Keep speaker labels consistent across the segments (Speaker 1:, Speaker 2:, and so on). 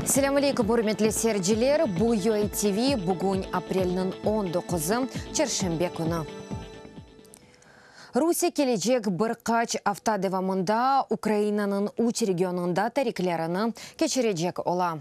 Speaker 1: Selâm aleyküm, ürmetli seyirciler! Bu UA TV, bugün aprelniñ 19-ı, çarşenbe künü. Rusiye kelecek bir qaç afta devamında Ukrainanıñ üç regionında tariklerini keçirecek ola.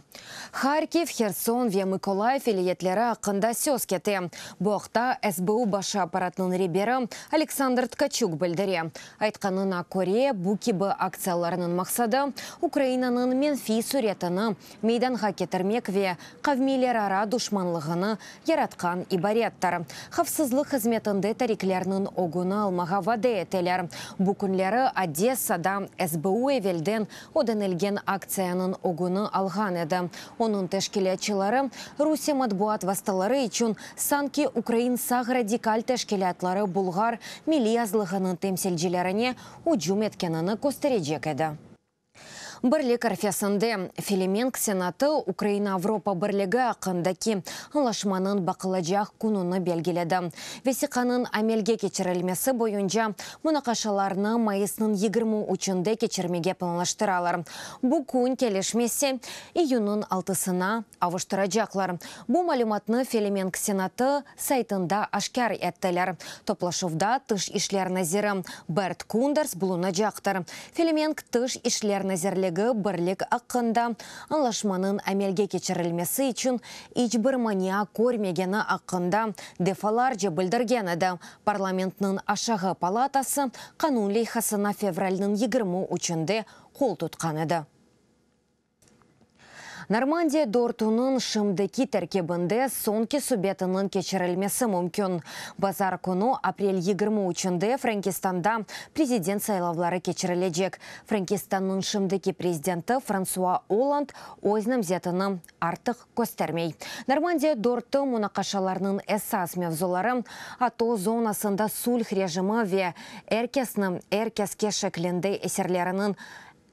Speaker 1: Harkiv, Herson ve Mıkolayiv vilâyetleri aqqında söz kete. Bu aqta SBU başı apparatınıñ reberi Aleksandr Tkaçuk bildire. Aytqanına köre, bu kibi aktsiyalarnıñ maqsadı, Ukrainanıñ menfiy süretini meydanğa ketirmek ve qavmiylerara duşmanlığını yaratqan ibarettir. Havfsızlıq hızmetinde tariklerniñ ögüni almağa vade eteler. Bu künleri Odessada SBU evelden ödenilgen aktsiyanıñ ögüni alğan edi. Onıñ teşkilâtçıları Rusiye matbuat vastaları içün sanki ukrain sağ radikal teşkilâtları bulğar milliy azlığınıñ temsilcilerine ücüm etkenini kösterecek edi. Birlik arfesinde Felemenk Senatı Ukraina-Avropa Birligi aqqındaki añlaşmanıñ baqılacaq kününi belgiledi. Vesiqanıñ amelge keçirilmesi boyunca munaqaşalarnı mayısnıñ 23-ünde keçirmege planlaştıralar. Bu kün kelişmese, iyunniñ altısına avuştıracaqlar. Bu malümatnı Felemenk Senatı saytında aşkâr ettiler. Toplaşuvda Tış işler naziri Bert Kunders bulunacaqtır. Felemenk Tış işler nazirligi birlik aqqında añlaşmanıñ amelge keçirilmesi içün iç bir mania körmegeni aqqında defalarca bildirgen edi. Parlamentniñ aşağı palatası qanun leyhasına fevralniñ 23-ünde qol tutqan edi. Normandiya dörtüniñ şimdiki terkibinde soñki subetiniñ keçirilmesi mümkün. Bazar künü, aprel 23-nde Frenkistanda prezident saylavları keçirilecek. Frenkistannıñ şimdiki prezidenti Fransua Olland öz namzetini artıq köstermey. Normandiya dörtü munaqaşalarnıñ esas mevzuları, ATO zonasında sulh rejimi ve er kesni er keske şeklinde esirleriniñ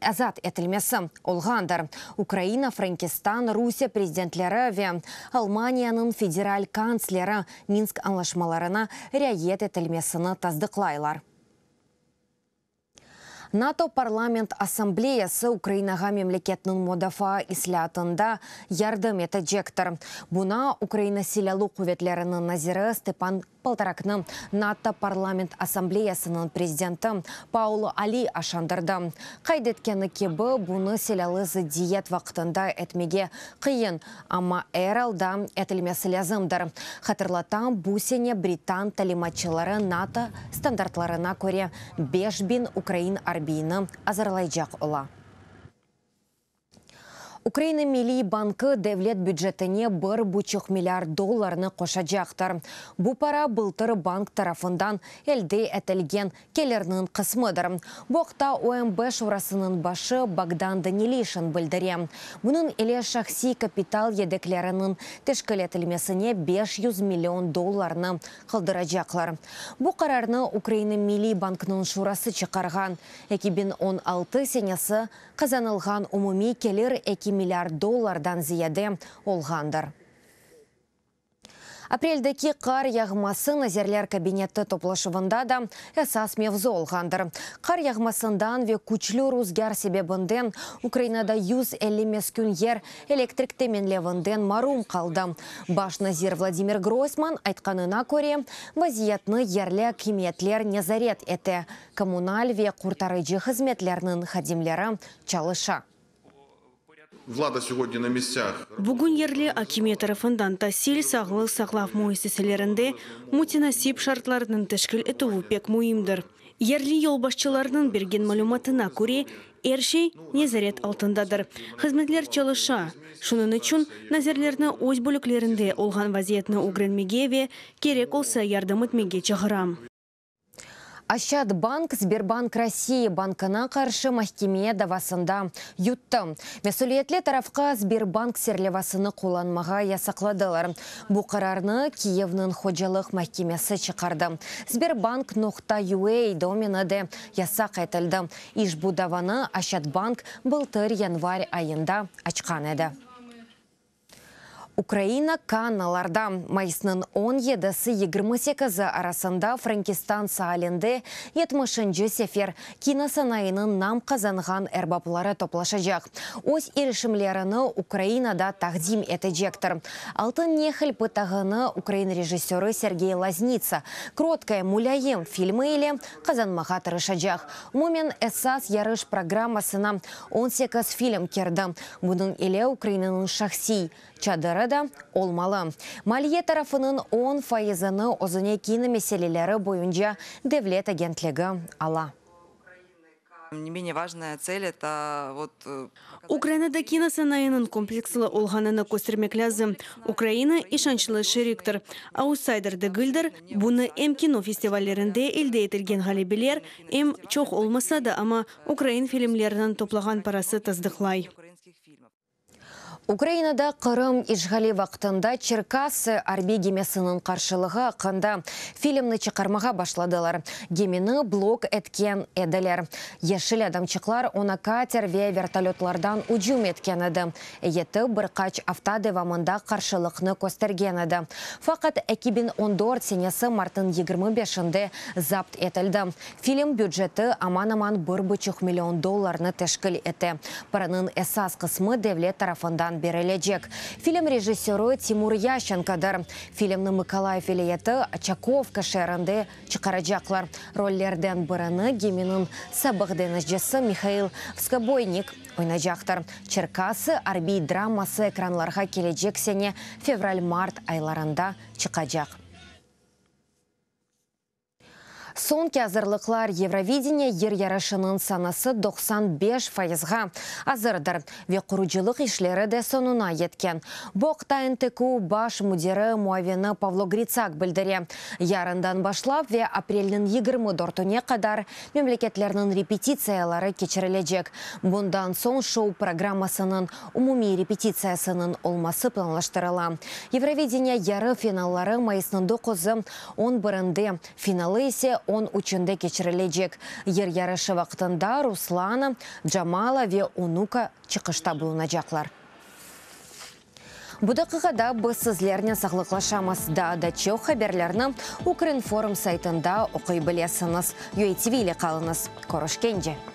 Speaker 1: azat etilmesi olğandır. Ukraina, Frenkistan, Rusiye prezidentleri ve Almaniyanıñ federal kantsleri Minsk añlaşmalarına riayet etilmesini tasdıqlaylar. NATO Parlament Assambleyası Ukrainağa memleketniñ mudafaa islâatında yardım etecektir. Buna Ukraina Silâlı quvetleriniñ naziri Stepan Poltoraknı NATO Parlament Assambleyasınıñ prezidenti Paolo Ali aşandırdı. Qayd etkeni kibi, bunı silâlı zıddiyet vaqtında etmege qıyın, amma er alda etilmesi lâzimdir. Hatırlatam, bu sene britan talimatçıları NATO standartlarına köre 5000 ukrain arbiyini azırlaycaq ola. Ukraina Milliy bankı devlet bücetine 1,5 milliard dollarnı qoşacaqtır. Bu para bıltır bank tarafından elde etilgen kelirniñ qısmıdır. Bu aqta OMB şurasınıñ başı Bogdan Danilişin bildire. Bunıñ ile şahsiy kapital yedekleriniñ teşkil etilmesine 500 million dollarnı qaldıracaqlar. Bu qararnı Ukraina Milliy bankınıñ şurası çıqarğan. 2016 senesi qazanılğan umumiy kelir 2 milliard dollardan ziyade olğandır. Apreldeki qar yağması Nazirler Kabineti toplaşuvında da esas mevzu olğandır. Qar yağmasından ve küçlü ruzgâr sebebinden Ukrainada 150 meskün yer elektrik teminlevinden marum qaldı. Baş nazir Vladimir Groysman aytqanına köre, vaziyetni yerli akimiyetler nezaret ete, kommunal ve qurtarıcı hızmetlerniñ hadimleri çalışa.
Speaker 2: Влада сегодня на местах.
Speaker 3: Bugün yerli akimiyet tarafından tasil, sağlıq saqlav müessiselerinde mütenasip şartlarnıñ teşkil etüvi pek müimdir. Yerli yolbaşçılarnıñ bergen malümatına köre, er şey nezaret altındadır. Hızmetler çalışa. Şunıñ içün nazirlerni öz bölüklerinde olğan vaziyetni ögrenmege ve kerek olsa yardım etmege çağıram.
Speaker 1: Oşçadbank Sberbank Rossii bankına qarşı mahkeme davasında yuttı. Mesüliyetli tarafqa Sberbank serlevasını qullanmağa yasaqladılar. Bu qararnı Kiyevniñ hocalıq mahkemesi çıqardı. Sberbank.ua domeni de yasaq etildi. İşbu davanı Oşçadbank bıltır yanvar ayında açqan edi. Ukraina Kannalarda mayısnıñ on yedisi, 28-i arasında Frenkistan saalinde yetmişinci sefer kino sanayınıñ nam qazanğan erbapları toplaşacaq, öz irişimlerini Ukrainada taqdim etecektir. Altın nehl pıtağını ukrain rejissörı Sergey Loznitsa Krotkaya, Mulâyim, filmi ile qazanmağa tırışacaq. Umumen, esas yarış programmasına 18 film kirdi, bunıñ ile Ukrainanıñ şahsiy çadırı da olmalı. Maliye tarafınıñ 10 fayızını özüne kino meseleleri boyunca devlet agentligi ala.
Speaker 4: Не менее важная цель это вот
Speaker 3: Ukrainada kino sanayınıñ kompleksli olğanını köstermek lâzim. Ukraina işançlı şeriktir, autsayder degildir. Bunı em kino festivallerinde elde etilgen ğalebeler, em, çoq olmasa da, amma ukrain filmleriniñ toplağan parası tasdıqlay.
Speaker 1: Ukrainada Qırım işğali vaqtında Çerkası arbiy gemisiniñ qarşılığı aqqında filmni çıqarmağa başladılar. Gemini blok etken ediler. Yeşil adamçıqlar oña kater ve vertolötlardan ücüm etken edi. Eyyeti bir qaç afta devamında qarşılıqnı köstergen edi. Faqat 2014 senesi martnıñ 25-inde zapt etildi. Film büceti aman-aman bir buçuq million dollarnı teşkil ete. Paranıñ esas qısmı devlet tarafından berilecek. Film rejissörı Timur Yaşçenkodır. Filmni Mıkolayiv vilâyeti Oçakovka şeerinde çıqaracaqlar. Rollerden birini geminiñ sabıq deñizcisi Mihail Vskoboynik oynaycaqtır. Çerkası arbiy draması ekranlarğa kelecek sene fevral-mart aylarında çıqacaq. Soñki azırlıqlar Eurovideniye yır yarışınıñ sanası 95 fayızğa azırdır ve qurucılıq işleri de soñuna yetken. Bu aqta NTQ baş müdiri muavini Pavlo Gritsak bildire. Yarından başlap ve aprelniñ 24-üne qadar memleketlerniñ repetitsiyaları keçirilecek. Bundan soñ şou programmasınıñ umumiy repetitsiyasınıñ olması planlaştırıla. Eurovideniye yarı finalları mayısnıñ 9-ı, 11-inde, finalı ise 13-ünde keçirilecek. Yır yarışı vaqtında Ruslana, Jamala ve Onuka çıqışta bulunacaqlar. Bu daqiqada biz sizlernen sağlıqlaşamız. Daa da çoq haberlerni Ukrinform saytında oquy bilesiñiz. UATV ile qalıñız. Körüşkence.